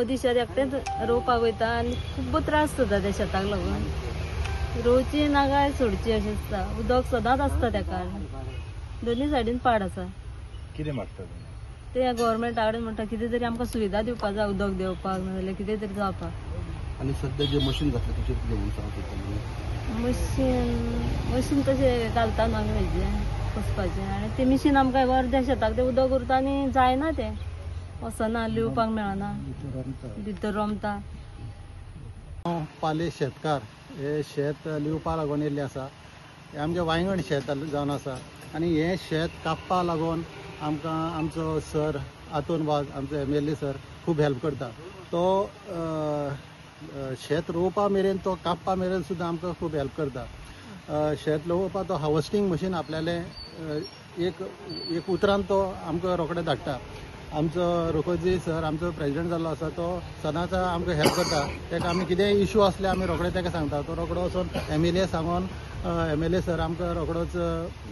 मदीं शेत एकटेंच रोवपाक वयता आनी खूब त्रास जाता त्या शेताक लागून. रोवची ना काय सोडची अशें दिसता. उदक सदांच आसता तेका. दोनूय सायडीन पाड आसा. कितें मागता ते गव्हर्मेंटा कडेन म्हणटा कितें तरी आमकां सुविधा दिवपाक जाय, उदक देंवपाक नाजाल्यार कितें तरी जावपाक. आनी सद्या जे मशीन घातलें तेचेर कितें म्हणून सांगता? मशीन तशें घालता न्हू आमी हेजें कसपाचें आनी तें मिशीन आमकां अर्द्या शेताक तें उदक उरता आनी जायना तें, वचना, लिवपाक मेळना, भितर रोमता. हांव पाले शेतकार. हे शेत लिवपा लागून येयल्लें आसा. हें आमचें वांयगण शेत जावन आसा आनी हें शेत कापपा लागून आमकां आमचो सर आतोन वाज, आमचो MLA sir खूब हेल्प करता. तो शेत रोवपा मेरेन, तो कापपा मेरेन सुद्दां आमकां खूब हेल्प करता. शेत रोवपा तो हार्वस्टींग मशीन आपल्यालें एक एक उतरान तो आमकां रोखडे धाडटा. आमचो रोखोजी सर आमचो प्रेजिडेंट जाल्लो आसा, तो सदांच आमकां हेल्प करता. ताका आमी कितेंय इशू आसले आमी रोखडे ताका सांगता. तो रोखडो वचून MLA सांगून MLA sir आमकां रोखडोच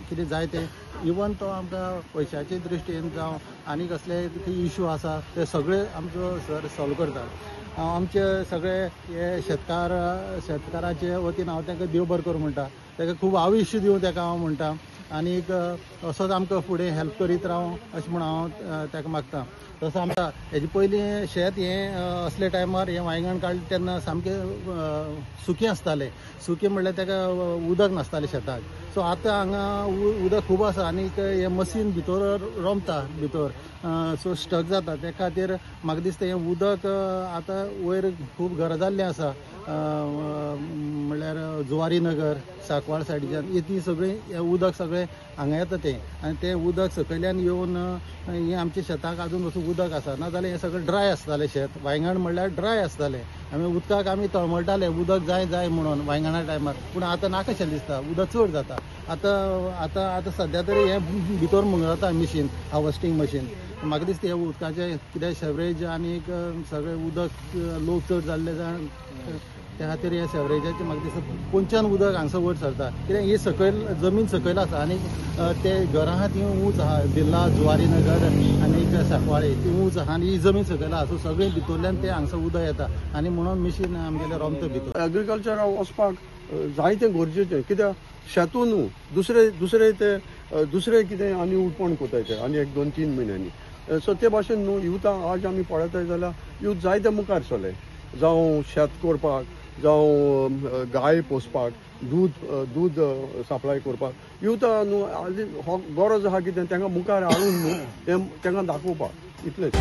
कितें जाय तें, इवन तो आमकां पयशाचे दृश्टीन जावं आनी कसले इशू आसा ते सगळे आमचो सर सॉल्व करता. आमचे सगळे हे शेतकाराचे वतीन हांव तांकां देव बरें करूं म्हणटा. ताका खूब आयुश्य दिवं ताका हांव म्हणटा आनीक असोच आमकां फुडें हेल्प करीत रावं अशें म्हूण हांव ताका मागता. तसो आमकां हेजे पयलीं शेत हें असले टायमार हें वांयगण काडलें तेन्ना सामकें सुकें आसतालें. सुकें म्हणल्यार ताका उदक नासतालें शेताक. सो आतां हांगा उदक खूब आसा आनीक हें मशीन भितर रोमता भितर, सो स्टक जाता. त्या खातीर म्हाका दिसता हें उदक आतां वयर खूब गरज जाल्लें आसा. म्हणल्यार जुवारी नगर, सांकवाळ सायडीच्यान ती सगळीं उदक सगळें हांगा येता तें आनी तें उदक सकयल्यान येवन हें आमच्या शेताक आजून वचून उदक आसा. नाजाल्यार हें सगळें ड्राय आसतालें शेत. वांयगण म्हणल्यार ड्राय आसतालें. आमी उदकाक आमी तळमळटाले उदक जाय जाय म्हणून वांयगणा टायमार. पूण आतां नाकाशें दिसता, उदक चड जाता. आतां आतां आतां सद्या तरी हें भितर मुंगरता मशीन, हार्वस्टींग मशीन. म्हाका दिसता हें उदकाचें कितें सेवरेज आनीक सगळें उदक लोक चड जाल्ले जाण त्या खातीर हे सेवरेजाचें म्हाका दिसता पोंच्यान उदक हांगसर वयर सरता. कित्याक ही सकयल जमीन सकयल आसा आनी ते घरां आहा ती ऊंच आहा. बिर्ला, जुवारी नगर आनीक सांकवाळे ती ऊंच आहा आनी ही जमीन सकयल आहा. सो सगळें भितरल्यान तें हांगसर उदक येता आनी म्हणून मिशीन आमगेलें रोमता भितर. एग्रीकल्चराक वचपाक जायतें गरजेचें, कित्याक शेतू न्हू दुसरे दुसरे ते दुसरे कितें आनी उत्पन्न कोताय ते आनी 1 2 3 म्हयन्यांनी. सो ते भाशेन न्हू युथा आज आमी पळयताय जाल्यार यूथ जायते मुखार सरले, जावं शेत करपाक, जावं गाय पोसपाक, दूद सप्लाय करपाक. युथा न्हू आज हो गरज आहा कितें तांकां मुखार हाडून न्हू तें तांकां दाखोवपाक इतलेंच.